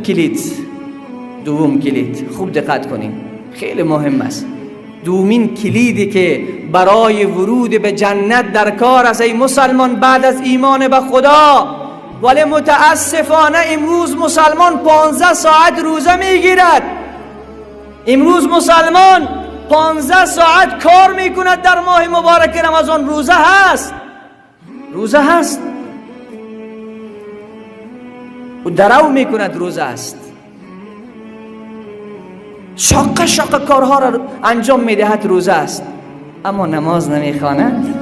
کلید، دوم کلید، خوب دقت کنیم، خیلی مهم است. دومین کلیدی که برای ورود به جنت در کار است ای مسلمان بعد از ایمان به خدا، ولی متاسفانه امروز مسلمان 15 ساعت روزه میگیرد، امروز مسلمان 15 ساعت کار میکند در ماه مبارک رمضان، روزه هست، روزه هست، و درو میکند، روزه است، شاقه شاقه کارها را انجام میدهد، روزه است، اما نماز نمیخواند،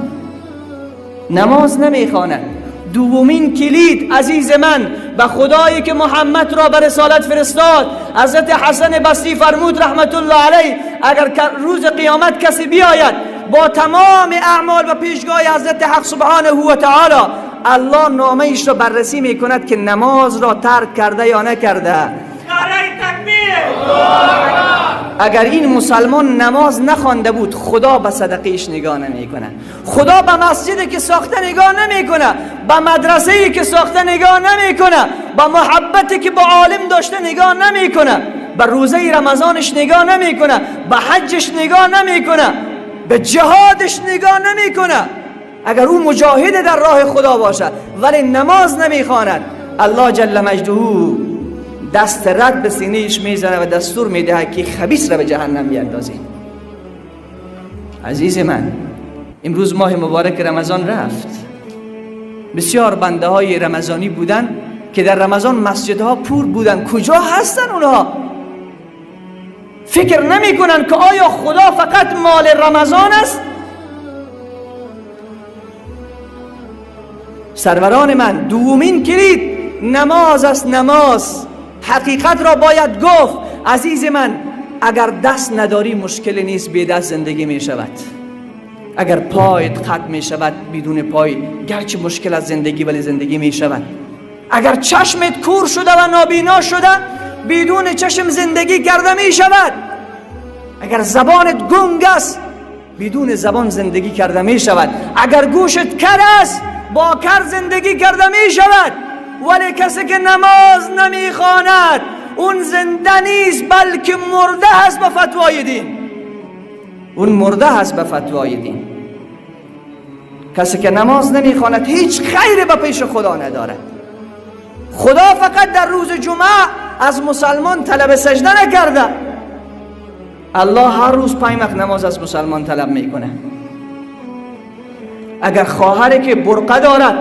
نماز نمیخواند. دومین کلید عزیز من، به خدایی که محمد را به رسالت فرستاد، حضرت حسن بصری فرمود رحمت الله علیه، اگر روز قیامت کسی بیاید با تمام اعمال و پیشگاه حضرت حق سبحانه و تعالی، الله نامه ایش را بررسی میکند که نماز را ترک کرده یا نکرده. اگر این مسلمان نماز نخوانده بود، خدا به صدقهش نگاه نمیکنه، خدا به مسجدی که ساخته نگاه نمیکنه، به مدرسه‌ای که ساخته نگاه نمیکنه، به محبتی که با عالم داشته نگاه نمیکنه، به روزه رمضانش نگاه نمیکنه، به حجش نگاه نمیکنه، به جهادش نگاه نمیکنه. اگر او مجاهد در راه خدا باشد ولی نماز نمیخواند، الله جل مجده دست رد به سینهش میزنه و دستور میده که خبیث را به جهنم بیاندازید. عزیز من، امروز ماه مبارک رمضان رفت، بسیار بنده های رمضانی بودن که در رمضان مسجدها پر بودن. کجا هستن اونها؟ فکر نمی کنن که آیا خدا فقط مال رمضان است؟ سروران من، دومین کلید نماز است. نماز، حقیقت را باید گفت. عزیز من، اگر دست نداری مشکل نیست، بی دست زندگی می شود. اگر پایت قطع می شود، بدون پای گرچه مشکل از زندگی ولی زندگی می شود. اگر چشمت کور شده و نابینا شده، بدون چشم زندگی کرده می شود. اگر زبانت گنگ است، بدون زبان زندگی کرده می شود. اگر گوشت کر است، با کر زندگی کرده می شود. ولی کسی که نماز نمیخواند اون زنده نیست، بلکه مرده هست به فتوای دین. اون مرده هست به فتوای دین. کسی که نماز نمیخواند هیچ خیر به پیش خدا ندارد. خدا فقط در روز جمعه از مسلمان طلب سجده نکرده، الله هر روز 5 وقت نماز از مسلمان طلب میکنه. اگر خواهری که برقه دارد،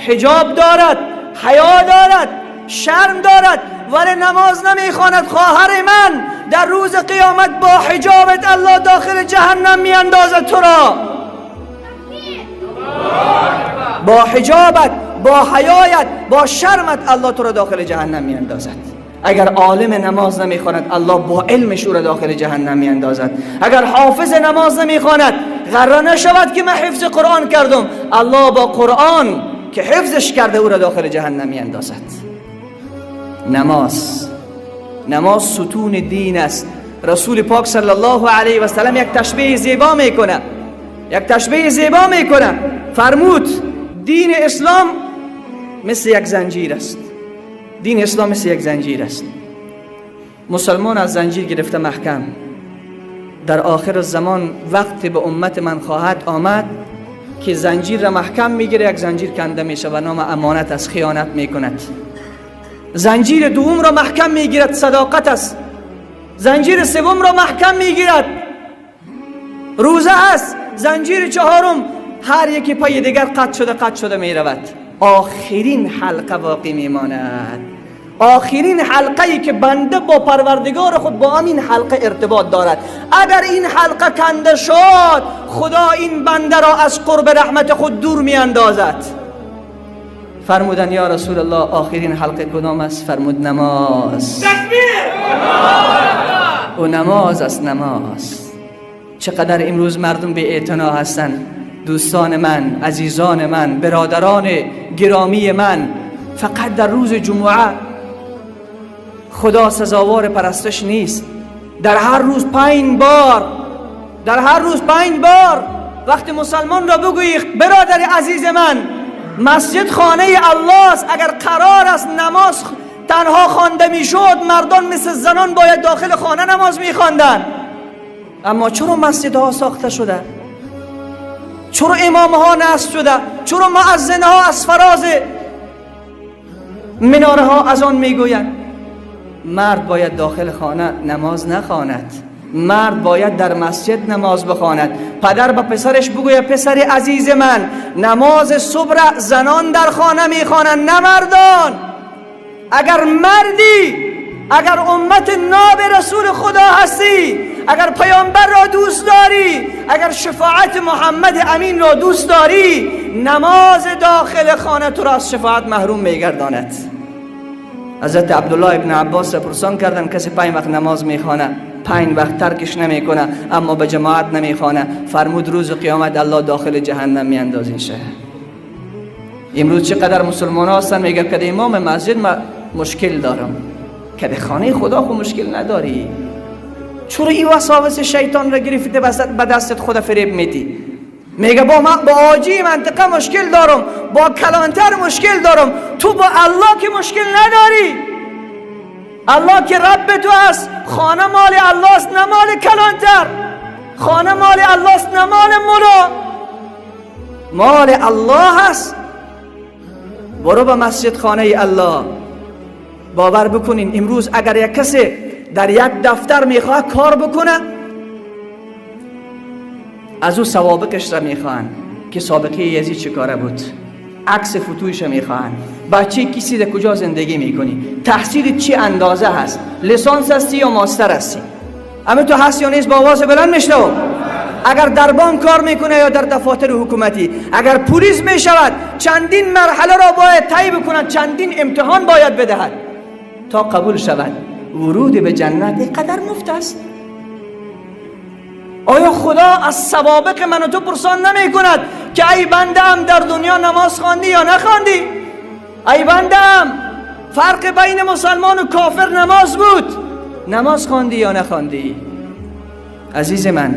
حجاب دارد، حیا دارد، شرم دارد ولی نماز نمیخواند، خواهر من در روز قیامت با حجابت الله داخل جهنم میاندازد تو را. با حجابت، با حیایت، با شرمت الله تو را داخل جهنم میاندازد. اگر عالم نماز نمیخواند، الله با علمش او را داخل جهنم میاندازد. اگر حافظ نماز نمیخواند، غره نشود که من حفظ قرآن کردم، الله با قرآن که حفظش کرده او را داخل جهنم میاندازد. نماز، نماز ستون دین است. رسول پاک صلی الله علیه و سلم یک تشبیه زیبا میکنه، یک تشبیه زیبا میکنه. فرمود دین اسلام مثل یک زنجیر است. دین اسلام مثل یک زنجیر است. مسلمان از زنجیر گرفته محکم. در آخر زمان وقت به امت من خواهد آمد که زنجیر را محکم میگیره، یک زنجیر کنده میشه و نام امانت از خیانت میکند. زنجیر دوم را محکم میگیرد، صداقت است. زنجیر سوم را محکم میگیرد، روزه است. زنجیر چهارم، هر یکی پای دیگر قطع شده قطع شده میرود. آخرین حلقه باقی میماند، آخرین حلقه ای که بنده با پروردگار خود با همین حلقه ارتباط دارد. اگر این حلقه کنده شد، خدا این بنده را از قرب رحمت خود دور میاندازد. فرمودن یا رسول الله آخرین حلقه کدام است؟ فرمود نماز. او نماز است، نماز. چقدر امروز مردم بی اعتنا هستند. دوستان من، عزیزان من، برادران گرامی من، فقط در روز جمعه خدا سزاوار پرستش نیست. در هر روز 5 بار، در هر روز 5 بار وقتی مسلمان را بگویی برادر عزیز من مسجد خانه الله است، اگر قرار است نماز تنها خوانده میشد، مردان مثل زنان باید داخل خانه نماز میخواندند. اما چرا مسجدها ساخته شده؟ چرا امامها نصب شده؟ چرا مؤذنها از فراز مناره ها از آن میگویند؟ مرد باید داخل خانه نماز نخواند، مرد باید در مسجد نماز بخواند. پدر به پسرش بگوید پسر عزیز من، نماز صبح زنان در خانه میخوانند نه مردان. اگر مردی، اگر امت ناب رسول خدا هستی، اگر پیامبر را دوست داری، اگر شفاعت محمد امین را دوست داری، نماز داخل خانه تو را از شفاعت محروم میگرداند. حضرت عبدالله ابن عباس را پرسان کردن کسی 5 وقت نماز میخوانه، 5 وقت ترکش نمیکنه، اما به جماعت نمیخوانه، فرمود روز قیامت الله داخل جهنم میاندازیشه. امروز چقدر مسلمان ها هستن میگه که امام مسجد ما مشکل دارم، که به خانه خدا خو مشکل نداری. چرا این وساوس شیطان را گرفته به دستت خدا فریب میدی؟ میگه با ما با آجی منطقه مشکل دارم، با کلانتر مشکل دارم، تو با الله که مشکل نداری. الله که رب تو است، خانه مال الله است نه مال کلانتر، خانه مال الله است نه مال ملا، مال الله است. برو به مسجد خانه الله. باور بکنین امروز اگر یک کسی در یک دفتر میخواد کار بکنه، از او سوابقش را میخواهند که سابقه یزید چه کاره بود، عکس فتویش را میخواهند، بچه کسی در کجا زندگی میکنی، تحصیل چی اندازه هست، لیسانس هستی یا ماستر هستی، اما تو هست یا نیست با آواز بلند میشنوم. اگر در بانک کار میکنه یا در دفاتر حکومتی، اگر پلیس میشود، چندین مرحله را باید طی بکند، چندین امتحان باید بدهد تا قبول شود. ورود به جنت اینقدر مفت است؟ آیا خدا از سوابق من و تو پرسان نمی کند که ای بنده ام در دنیا نماز خواندی یا نخواندی؟ ای بنده ام فرق بین مسلمان و کافر نماز بود، نماز خواندی یا نخواندی؟ عزیز من،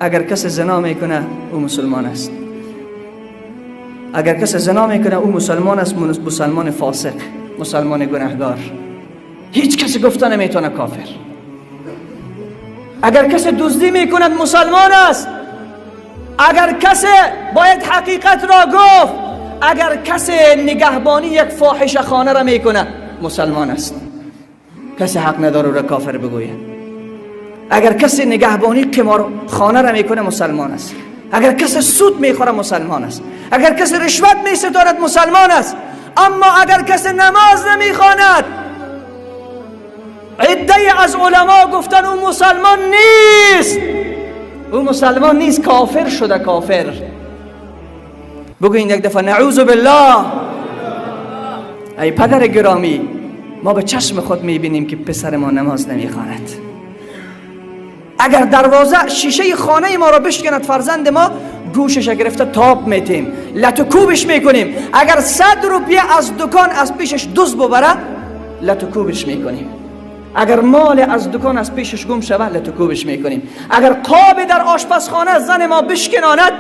اگر کس زنا میکنه او مسلمان است، اگر کس زنا میکنه او مسلمان است، مسلمان فاسق، مسلمان گناهگار، هیچ کسی گفته نمیتونه کافر. اگر کسی دزدی میکند مسلمان است. اگر کسی باید حقیقت را گفت، اگر کسی نگهبانی یک فاحشه خانه را میکنه مسلمان است، کسی حق نداره را کافر بگوید. اگر کسی نگهبانی قمار خانه را میکنه مسلمان است. اگر کسی سود میخوره مسلمان است. اگر کسی رشوت میستاند مسلمان است. اما اگر کسی نماز نمیخواند، عده‌ای از علما گفتن او مسلمان نیست، او مسلمان نیست، کافر شده، کافر. بگوین یک دفعه نعوذ بالله. ای پدر گرامی، ما به چشم خود میبینیم که پسر ما نماز نمیخواند. اگر دروازه شیشه خانه ما را بشکند فرزند ما، گوشش گرفته تاب میتیم، لت و کوبش میکنیم. اگر 100 روپیه از دکان از پیشش دزد ببره، لت و کوبش میکنیم. اگر مال از دکان از پیشش گم شود، لت و کوبش میکنیم. اگر قاب در آشپزخانه زن ما بشکناند،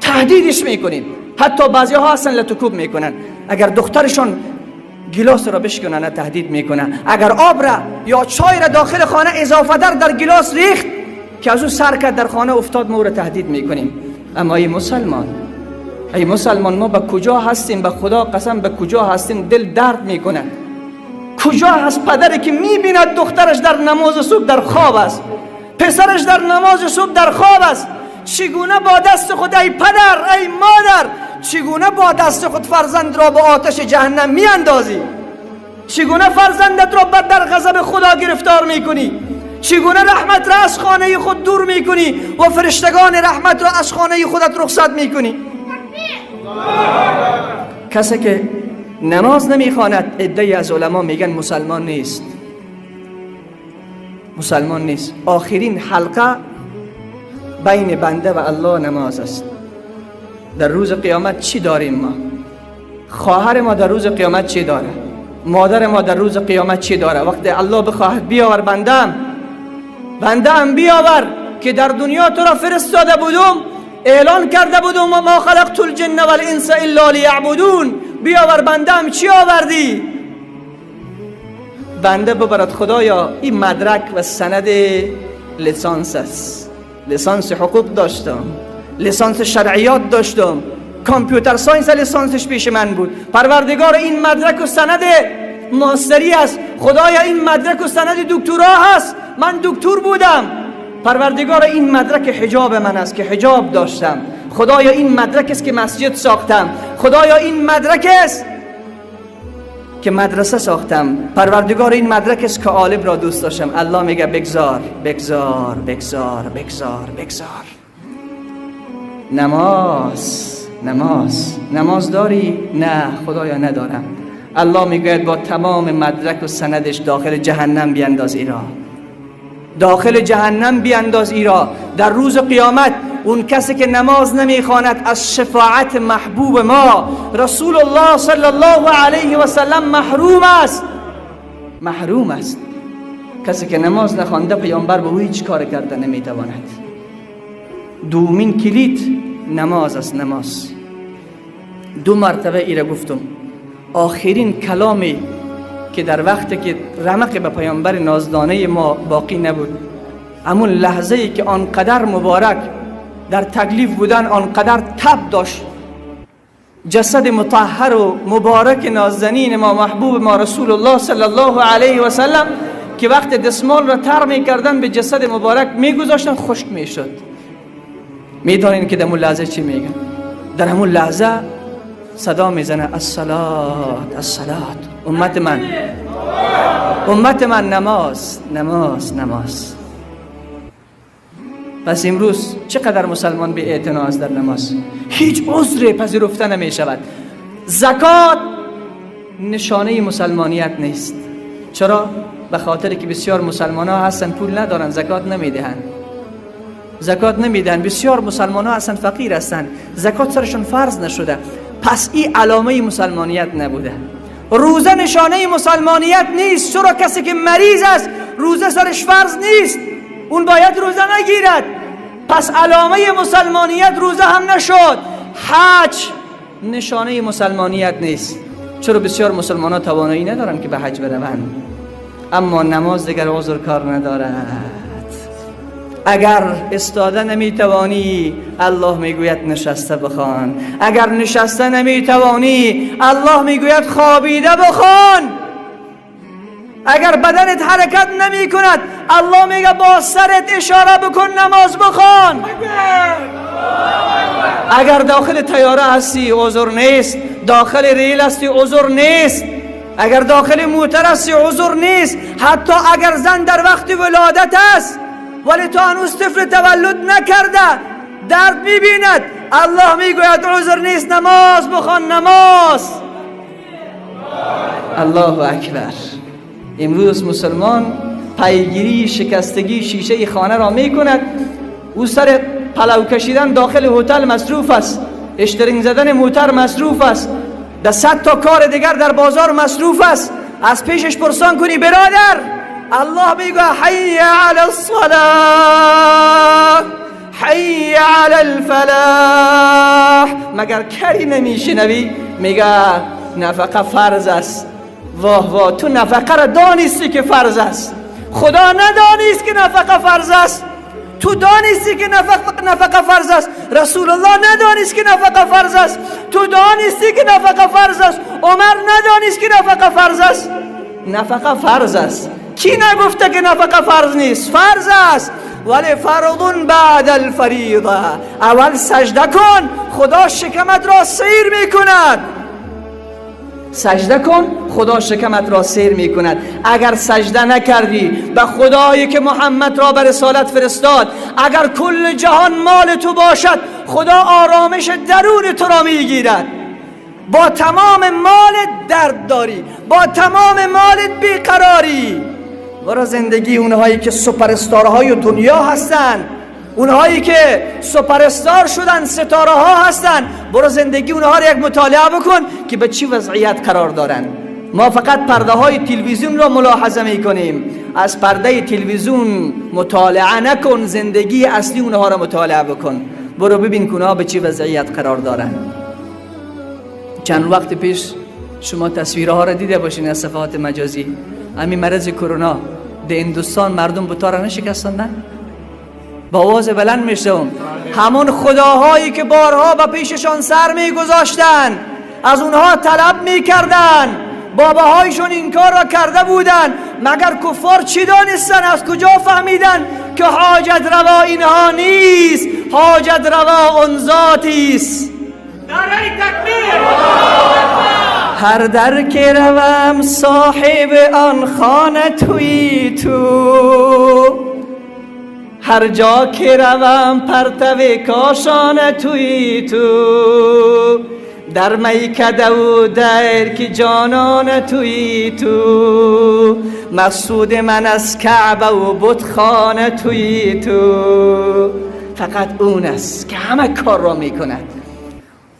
تهدیدش میکنیم. حتی بعضی ها هستن لت و کوب میکنن. اگر دخترشان گیلاس را بشکنانه، تهدید میکنه. اگر آب را یا چای را داخل خانه اضافه در گیلاس ریخت که از او سر کرد در خانه افتاد، ما او را تهدید میکنیم. اما ای مسلمان، ای مسلمان، ما به کجا هستیم؟ به خدا قسم به کجا هستیم؟ دل درد میکنه. کجا هست پدری که میبیند دخترش در نماز صبح در خواب است، پسرش در نماز صبح در خواب است؟ چگونه با دست خود، ای پدر، ای مادر، چگونه با دست خود فرزند را به آتش جهنم میاندازی؟ چگونه فرزندت را در غضب خدا گرفتار میکنی؟ چگونه رحمت را از خانه خود دور میکنی و فرشتگان رحمت را از خانه خودت رخصت میکنی؟ کسی که نماز نمیخواند، عده‌ای از علما میگن مسلمان نیست، مسلمان نیست. آخرین حلقه بین بنده و الله نماز است. در روز قیامت چی داریم ما؟ خواهر ما در روز قیامت چی داره؟ مادر ما در روز قیامت چی داره؟ وقتی الله بخواهد بیاور بندم، بندم بیاور که در دنیا تو را فرستاده بودم، اعلان کرده بودم ما خلقت الجن والانس الا لیعبدون، بیاور بندم چی آوردی؟ بنده ببرد خدایا این مدرک و سند لیسانس است، لیسانس حقوق داشتم، لیسانس شرعیات داشتم، computer science لیسانسش پیش من بود، پروردگار این مدرک و سند ماستری است، خدایا این مدرک و سند دکترا هست، من دکتر بودم، پروردگار این مدرک حجاب من است که حجاب داشتم، خدایا این مدرک است که مسجد ساختم، خدایا این مدرک است که مدرسه ساختم، پروردگار این مدرک است که عالم را دوست داشتم. الله میگه بگذار بگذار بگذار بگذار بگذار. نماز نماز نماز داری؟ نه خدایا ندارم. الله میگوید با تمام مدرک و سندش داخل جهنم بینداز ایرا، داخل جهنم بینداز ایرا. در روز قیامت اون کسی که نماز نمیخواند از شفاعت محبوب ما رسول الله صلی الله علیه و سلم محروم است، محروم است. کسی که نماز نخوانده پیامبر به او هیچ کار کرده نمیتواند. دومین کلید نماز است، نماز. دو مرتبه ایره گفتم. آخرین کلامی که در وقتی که رمق به پیامبر نازدانه ما باقی نبود، همون لحظه ای که آنقدر مبارک در تکلیف بودن، آنقدر تب داشت، جسد مطهر و مبارک نازنین ما محبوب ما رسول الله صلی الله علیه و سلم که وقت دستمال را تر میکردن به جسد مبارک میگذاشتن خشک میشد. میدانین که در همون لحظه چی میگن؟ در همون لحظه صدا میزنه الصلاة الصلاة، امت من، امت من، نماز نماز نماز. پس امروز چقدر مسلمان بی اعتنا است در نماز، هیچ عذر پذیرفته نمی شود. زکات نشانه مسلمانیت نیست. چرا؟ به خاطر که بسیار مسلمان ها هستن پول ندارن، زکات نمیدهند، زکات نمیدهند. بسیار مسلمان ها هستن فقیر هستن، زکات سرشون فرض نشده. پس این علامه مسلمانیت نبوده. روزه نشانه مسلمانیت نیست. چرا؟ کسی که مریض است روزه سرش فرض نیست، اون باید روزه نگیرد. پس علامه مسلمانیت روزه هم نشد. حج نشانه مسلمانیت نیست. چرا؟ بسیار مسلمان ها توانایی ندارن که به حج بروند. اما نماز دیگر عذر کار ندارد. اگر استاده نمیتوانی الله میگوید نشسته بخوان، اگر نشسته نمیتوانی الله میگوید خوابیده بخوان، اگر بدنت حرکت نمی کند الله میگه با سرت اشاره بکن نماز بخوان. اگر داخل طیاره هستی عذر نیست، داخل ریل هستی عذر نیست، اگر داخل موتر هستی عذر نیست، حتی اگر زن در وقت ولادت است ولی تا هنوز طفل تولد نکرده درد میبیند، الله میگوید عذر نیست، نماز بخوان، نماز. الله اکبر. امروز مسلمان پیگیری شکستگی شیشه خانه را میکند، او سر پلو کشیدن داخل هتل مصروف است، اشترینگ زدن موتر مصروف است، در 100 تا کار دیگر در بازار مصروف است. از پیشش پرسان کنی برادر، الله میگه حی علی الصلاة حی علی الفلاح. مگر کری نمیشنوی؟ میگه نفقه فرض است. واه واه، تو نفقه را دانستی که فرض است، خدا ندانست که نفقه فرض است، تو دانستی که نفقه فرض است، رسول الله ندانست که نفقه فرض است، تو دانستی که نفقه فرض است، عمر ندانست که نفقه فرض است. نفقه فرض است. کی نگفته که نفقه فرض نیست؟ فرض است، ولی فرض بعد الفریضه. اول سجده کن، خدا شکمت را سیر میکند. سجده کن، خدا شکمت را سیر میکند. اگر سجده نکردی به خدایی که محمد را به رسالت فرستاد، اگر کل جهان مال تو باشد، خدا آرامش درون تو را میگیرد. با تمام مالت درد داری، با تمام مالت بیقراری. برای زندگی اونهایی که سوپراستارهای دنیا هستن، اونهایی که سوپراستار شدن، ستاره ها هستن، برو زندگی اونها رو یک مطالعه بکن که به چی وضعیت قرار دارن. ما فقط پرده های تلویزیون را ملاحظه میکنیم. از پرده تلویزیون مطالعه نکن، زندگی اصلی اونها را مطالعه بکن. برو ببین که اونها به چی وضعیت قرار دارن. چند وقت پیش شما تصویرها را دیده باشین از صفحات مجازی. همین مرض کرونا در هندوستان مردم بتا را نشکستاندن؟ با آواز بلند میشم، همون خداهایی که بارها به پیششان سر میگذاشتن، از اونها طلب میکردن، باباهایشون این کار را کرده بودن، مگر کفار چی دانستن؟ از کجا فهمیدن که حاجت روا اینها نیست، حاجت روا اون ذاتی است؟ هر در که روم صاحب آن خانه تویی تو، هر جا که روم پرتو کاشانه تویی تو، در میکده و دیر که جانانه تویی تو، مقصود من از کعبه و بتخانه تویی تو. فقط اون است که همه کار را میکند.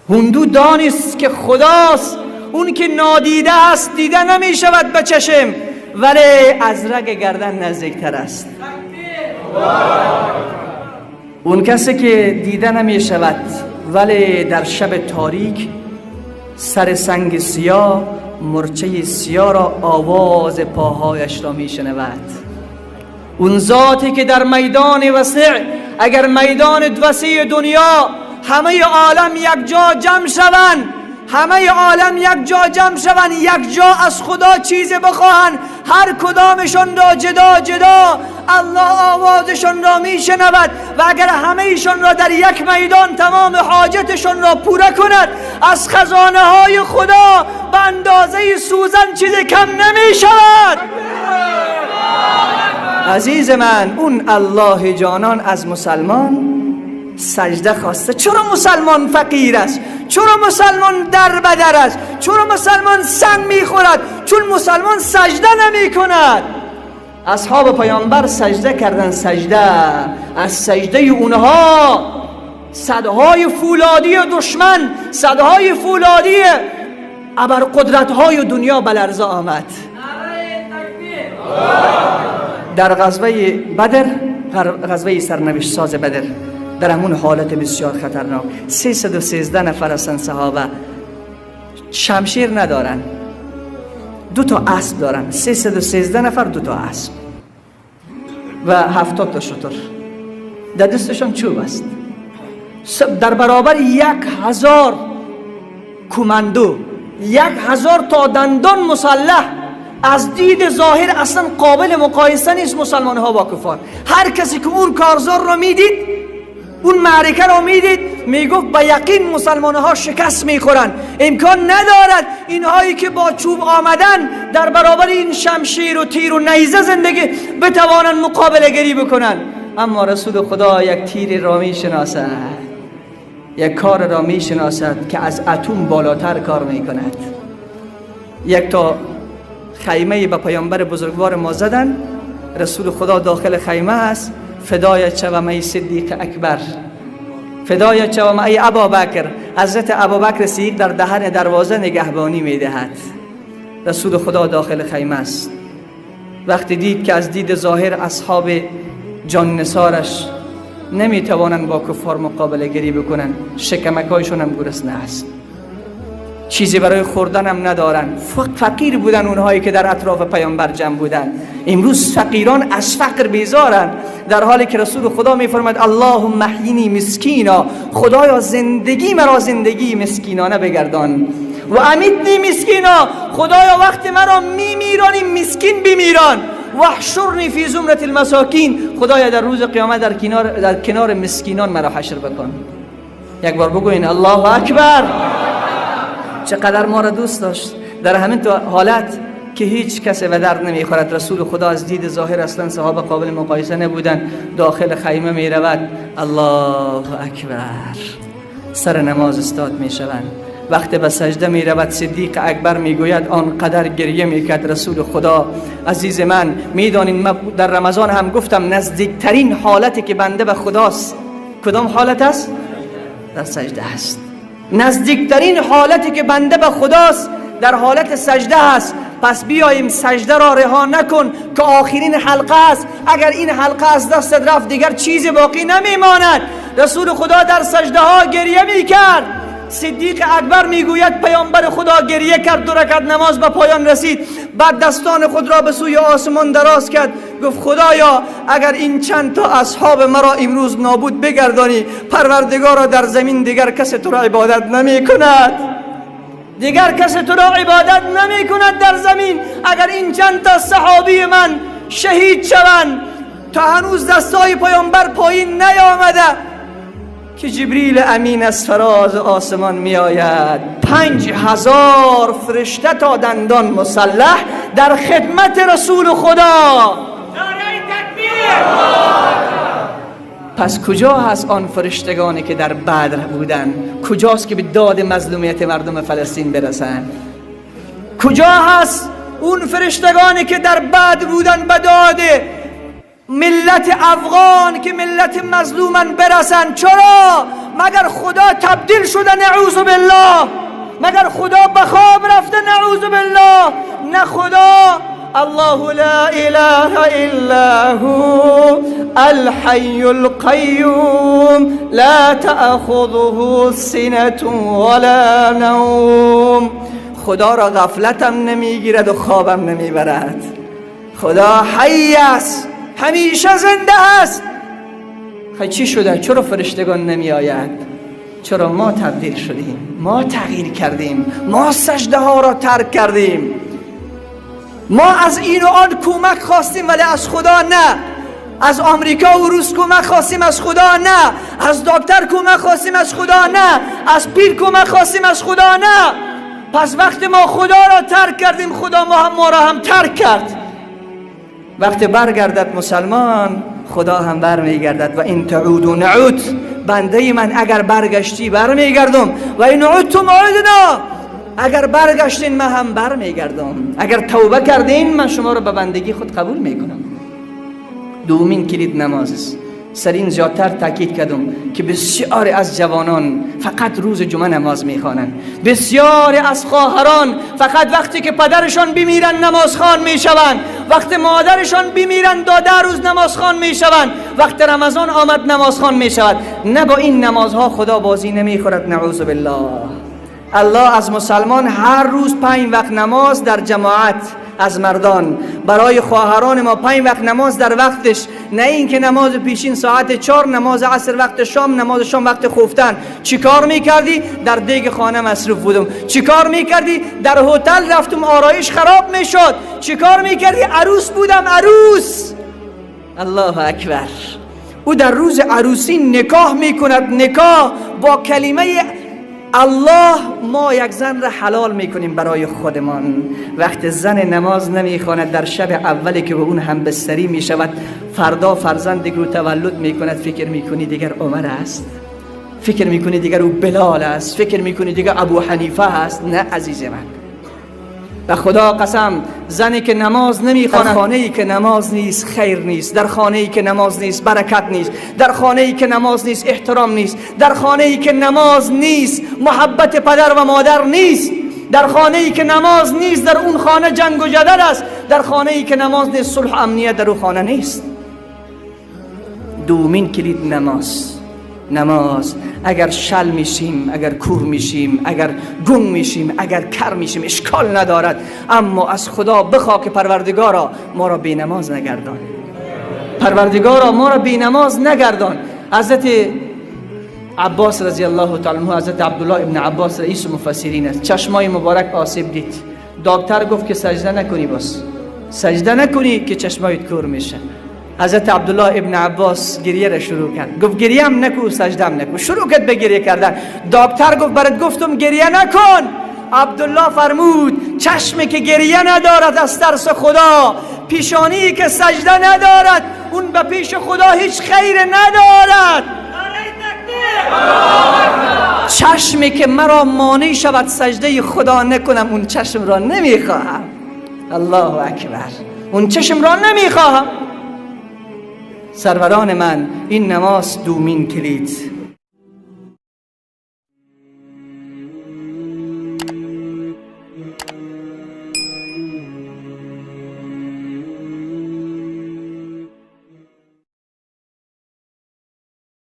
هندو دانست که خداست، اون که نادیده است، دیده نمی شود به چشم، ولی از رگ گردن نزدیکتر است. اون کسی که دیده نمی شود ولی در شب تاریک سر سنگ سیاه مرچه سیاه را آواز پاهایش را می شنود. اون ذاتی که در میدان وسیع، اگر میدان وسیع دنیا همه عالم یک جا جمع شوند، همه عالم یک جا جمع شوند، یک جا از خدا چیز بخواهند، هر کدامشان را جدا جدا الله آوازشان را می شنود و اگر همه ایشان را در یک میدان تمام حاجتشان را پوره کند، از خزانه های خدا به اندازه سوزن چیز کم نمی شود. عزیز من، اون الله جانان از مسلمان سجده خواسته. چرا مسلمان فقیر است؟ چرا مسلمان در بدر است؟ چرا مسلمان سنگ میخورد؟ چون مسلمان سجده نمی کند. اصحاب پیامبر سجده کردن، سجده، از سجده اونها صدهای فولادی دشمن، صدهای فولادی ابر قدرت‌های دنیا به لرزه آمد. در غزوه بدر، غزوه سرنوشت ساز بدر، در همون حالت بسیار خطرناک، 313 نفر هستن صحابه، شمشیر ندارن، 2 تا اسب دارن، 313 نفر 2 تا اسب و 70 تا شتر، در دستشان چوب است، در برابر 1000 کماندو، 1000 تا دندان مسلح، از دید ظاهر اصلا قابل مقایسه نیست مسلمان ها با کفار. هر کسی که اون کارزار را میدید، اون معرکه را میدید، میگفت با یقین مسلمان ها شکست میخورن، امکان ندارد اینهایی که با چوب آمدن در برابر این شمشیر و تیر و نیزه زندگی بتوانند مقابله گری بکنن. اما رسول خدا یک تیر را میشناسد، یک کار را میشناسد که از اتم بالاتر کار میکند. یک تا خیمه به پیامبر بزرگوار ما زدن، رسول خدا داخل خیمه است، فدای چوم ای صدیق اکبر، فدای چوم ای ابابکر. حضرت ابابکر صدیق در دهن دروازه نگهبانی میدهد، رسول خدا داخل خیمه است. وقتی دید که از دید ظاهر اصحاب جان نثارش نمیتوانند با کفار مقابله گری بکنن، شکمکایشون هم گرسنه است، چیزی برای خوردن هم ندارن، فقیر بودن اونهایی که در اطراف پیامبر جمع بودن. امروز فقیران از فقر بیزارن، در حالی که رسول خدا میفرماید اللهم احینی مسکینا، خدایا زندگی مرا زندگی مسکینانه بگردان، و امیتنی مسکینا، خدایا وقت مرا میمیرانی مسکین بمیران، و احشرنی فی زمرة المساکین، خدایا در روز قیامت در کنار مسکینان مرا حشر بکن. یک بار بگوین الله اکبر. چقدر ما را دوست داشت. در همین تو حالت که هیچ کس به درد نمیخورد، رسول خدا از دید ظاهر اصلا صحابه قابل مقایسه نبودن، داخل خیمه می رود، الله اکبر، سر نماز استاد می شوند. وقت به سجده می رود، صدیق اکبر می گوید آنقدر گریه می کرد رسول خدا. عزیز من، می دانین من در رمضان هم گفتم نزدیکترین حالتی که بنده به خداست کدام حالت است؟ در سجده است. نزدیکترین حالتی که بنده به خداست در حالت سجده است. پس بیاییم سجده را رها نکن که آخرین حلقه است. اگر این حلقه از دستت رفت دیگر چیز باقی نمیماند. رسول خدا در سجده ها گریه میکرد. صدیق اکبر میگوید پیامبر خدا گریه کرد، 2 رکعت نماز به پایان رسید، بعد دستان خود را به سوی آسمان دراز کرد، گفت خدایا اگر این چند تا اصحاب مرا امروز نابود بگردانی، پروردگارا در زمین دیگر کس تو را عبادت نمی کند، دیگر کس تو را عبادت نمی کند در زمین. اگر این چند تا صحابی من شهید شوند، تا هنوز دستای پیامبر پایین نیامده که جبریل امین از فراز آسمان می آید، 5000 فرشته تا دندان مسلح در خدمت رسول خدا. پس کجا هست آن فرشتگانی که در بدر بودند؟ کجاست که به داد مظلومیت مردم فلسطین برسند؟ کجا هست اون فرشتگانی که در بدر بودند به داد ملت افغان که ملت مظلومن برسن؟ چرا؟ مگر خدا تبدیل شده؟ نعوذ بالله. مگر خدا به خواب رفته؟ نعوذ بالله. نه خدا الله لا اله الا هو الحي القيوم لا تأخذه سنة ولا نوم. خدا را غفلتم نمیگیرد و خوابم نمیبرد. خدا حی است، همیشه زنده است. خیلی چی شده؟ چرا فرشتگان نمی آید؟ چرا ما تبدیل شدیم؟ ما تغییر کردیم، ما سجده ها را ترک کردیم، ما از این و آن کمک خواستیم ولی از خدا نه، از آمریکا و روس کمک خواستیم از خدا نه، از دکتر کمک خواستیم از خدا نه، از پیر کمک خواستیم از خدا نه. پس وقتی ما خدا را ترک کردیم، خدا ما را هم ترک کرد. وقتی برگردد مسلمان، خدا هم برمیگردد. و این تعود نعود، بنده من اگر برگشتی برمیگردم، و این عودتم عودنا، اگر برگشتین من هم برمیگردم، اگر توبه کردین من شما رو به بندگی خود قبول میکنم. دومین کلید نماز است. سر این زیادتر تاکید کردم که بسیاری از جوانان فقط روز جمعه نماز میخوانند، بسیاری از خواهران فقط وقتی که پدرشان بمیرن نمازخوان میشوند، وقتی مادرشان بمیرن 10 روز نمازخوان میشوند، وقت رمضان آمد نمازخوان میشود. نه، با این نمازها خدا بازی نمیخورد، نعوذ بالله. الله از مسلمان هر روز 5 وقت نماز در جماعت از مردان، برای خواهران ما 5 وقت نماز در وقتش، نه اینکه نماز پیشین ساعت 4، نماز عصر وقت شام، نماز شام وقت خفتن. چیکار میکردی؟ در دیگ خانه مصروف بودم. چیکار میکردی؟ در هتل رفتم آرایش خراب میشد. چیکار میکردی؟ عروس بودم، عروس. الله اکبر. او در روز عروسی نکاح میکند، نکاح با کلمه الله. ما یک زن را حلال میکنیم برای خودمان. وقت زن نماز نمیخواند، در شب اولی که به اون هم بستری میشود، فردا فرزند رو تولد میکند، فکر میکنی دیگر عمر است، فکر میکنی دیگر او بلال است، فکر میکنی دیگر ابو حنیفه است. نه عزیز من، به خدا قسم، زنی که نماز نمیخواند، در خانه‌ای که نماز نیست خیر نیست، در خانه‌ای که نماز نیست برکت نیست، در خانه‌ای که نماز نیست احترام نیست، در خانه‌ای که نماز نیست محبت پدر و مادر نیست، در خانه‌ای که نماز نیست در اون خانه جنگ و جدل است، در خانه‌ای که نماز نیست صلح و امنیت در اون خانه نیست. دومین کلید نماز. نماز. اگر شل میشیم، اگر کور میشیم، اگر گنگ میشیم، اگر کر میشیم، اشکال ندارد، اما از خدا بخوا که پروردگارا ما را بی نماز نگردان، پروردگارا ما را بی نماز نگردان. حضرت عباس رضی الله تعالی عنه، حضرت عبدالله ابن عباس رئیس مفسرین است، چشمای مبارک آسیب دید. دکتر گفت که سجده نکنی، باز سجده نکنی که چشمایت کور میشه. حضرت عبدالله ابن عباس گریه را شروع کرد، گفت گریه هم نکو سجده هم نکو. شروع کرد به گریه کردن. دکتر گفت برات گفتم گریه نکن. عبدالله فرمود چشمی که گریه ندارد از ترس خدا، پیشانی که سجده ندارد، اون به پیش خدا هیچ خیر ندارد. چشمی که مرا مانع شود سجده خدا نکنم، اون چشم را نمیخواهم. الله اکبر، اون چشم را نمیخواهم. سروران من، این نماز دومین کلید.